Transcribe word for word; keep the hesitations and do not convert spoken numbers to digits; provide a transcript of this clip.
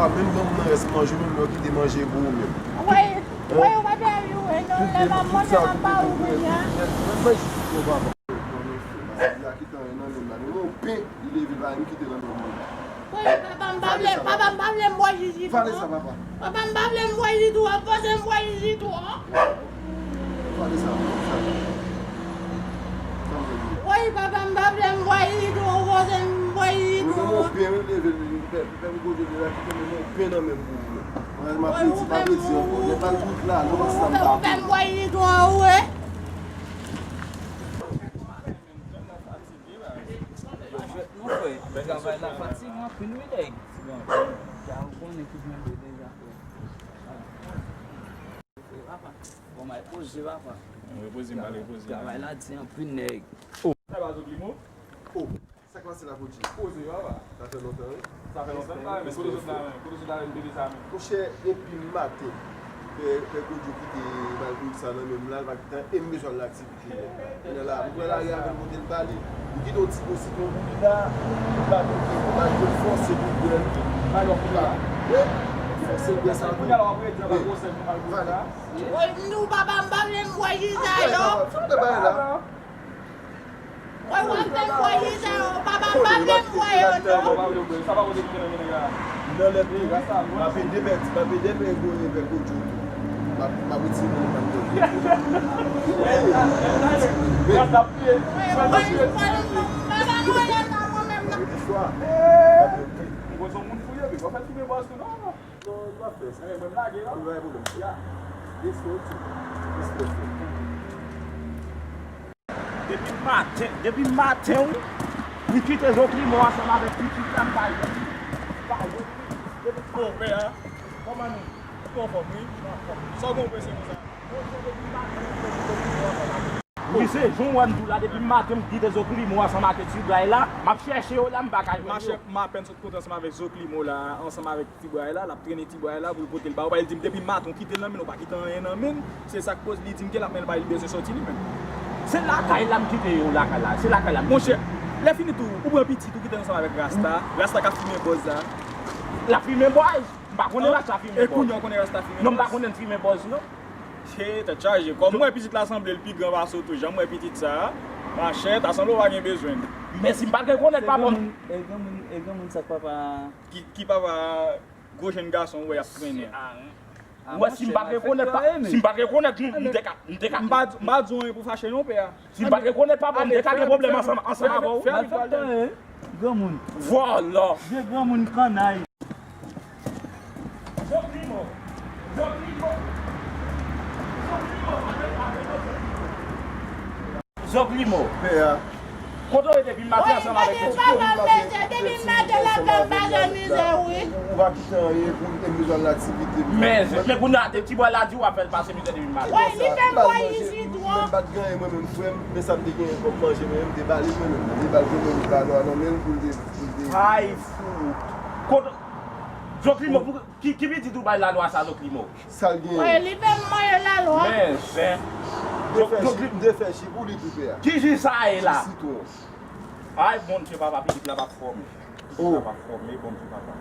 Menm ban m nan rès manje, menm lè w kite manje pou ou menm. Woy, woy, ou pa te al joure non, lè m ap mande m ap ba ou kounye a. Mwen jis di w papa. Papa m pa vle, papa m pa vle m bwè jiji tou. Papa m pa vle m bwè jiji tou, ap fòse m bwè jiji tou. Woy, papa m pa vle m bwè jiji tou, ap fòse m bwè jiji tou. Ou fè m bwè jiji tou an ou e. Jwèt non frè, travay la fatige anpil wi nèg. Bon, ja ou konnen ki jan l ye deja frè. Frè papa. Bon, m al poze papa. Repoze, m al repoze. Travay la di anpil nèg. Sa pa Zoklimo? Oh, sa k pase la Koudji? Poze papa. Sa fè lontan wi. Sa fè lontan m pa wè men kote w sot la men, kote w sot la men, bebe sa men. Monchè, depi maten, pè, pè Koudji kite malgre sa nan men m la, l pa gen tan e m bezwen l la. Kounye a la, m pran lari avè l, pote l ba li. Li kite yon ti bo sitwon pou li la, li ba kote, li ba kote, fòse pou l bwè l. Ba l yon kout la. Wi. Fòse l bwè sa tou. Kounye a la, w ap redi anba gwosè pou l ba l kout la. Woy, m di w papa m pa vle m bwè jiji sa yo. Fòk te bay la. Woy, w ap fè m bwè jiji sa yo. Papa m pa vle m bwè yo non. Sa pa kote ki te nan men nèg la. Nan lè tou, m ap ede mèt, m ap ede mèt goye vè Koudji tou. M ap, m ap retire mwen nan mèt. Mwen se yon moun fouye, wi. Mwen fè l fimen bòz tou, non? Non, li p ap fè sa. Mwen lage, non? Li pa gen pwoblèm. Ya. Respè tou. Respè tou. Depi maten, depi maten wi, m kite Zoklimo ansanm avèk pitit la, m pa jwenn li. M pa jwenn li. Depi... Oh, pè a, kòman nou? Ou anfòm, wi? Ou anfòm. Sa w gen w prese konsa? Monchè, depi maten, m kite Zoklimo ansanm avèk... Wi, se jan w wè m di w la, depi maten, m kite Zoklimo ansanm avèk ti bray la, m ap chèche yo la, m pa ka jwenn yo. Machè, m apèn sot kontre ansanm avèk Zoklimo la, ansanm avèk ti bray la, l ap trennen ti bray la pou l pote l ba ou. Paske l di m depi maten w kite l nan men l, ou pa kite anyen nan men l. Se sa k koz li di m ke l ap mennen l bay, li bezwen sòti li menm. Se lakay la m kite yo, lakay la, se lakay la m kite yo. Monchè, lè fini tou, ou pran pitit ou kite l ansanm avèk Rasta. Rasta k ap fimen bòz la. L ap fimen bòz? M pa konnen Rasta fimen bòz. E kounye a w konnen Rasta fimen bòz? Non, m pa konnen l fimen bòz non. Che, tèt chaje. Kòm m wè pitit la sanble l pi gran pase w tou, jan m wè pitit sa a, machè, ta sanble w pa gen bezwen l. Men si m pa t rekonèt papa m. E granmoun, e granmoun, e granmoun sa k papa a. Ki, ki papa a? Gwo jenn gason ou wè y ap trennen an. Ou wè, si m pa t rekonèt pa, si m pa t rekonèt nou, m te ka, m te ka. M pa, m pa di w anyen pou fache non, pè a. Si m pa t rekonèt papa m, m te ka gen pwoblèm ansanm, ansanm avè w. Fè, fè, fè, fè, granmoun. Vòlò. Vye granmoun kannay. Zoklimo. Zoklimo. Zoklimo. Zoklimo. Pè a. Kote w ye depi maten ansanm avèk pitit yo? Depi maten, depi maten, l ap fè m pase mizè, wi. Ou pa kite anyen pou m te bezwen l aktivite m. Men, men kounye a, ti bwa la di w ap fè l pase mizè depi maten. Wi, li fè m bwè jiji tou. Mwen pa t gen anyen, mwen menm, frè m, men sa m te genyen kòm manje, mwen menm, m te ba li, mwen menm, m te ba l, mwen menm, m te ba l nan men l pou l te, pou l te. Ay, fou. Kote, Zoklimo, pou, ki, ki pitit ou bay lalwa sa, Zoklimo? Sa l genyen? Wi, li fè m manje lalwa. Men zen. M te fè ji, m te fè ji pou li tou, pè a. Ki ji sa ye la? Ji sitwon. Ay, Bondye, papa, pitit la p ap fòme. Pitit la p ap fòme, Bondye, papa.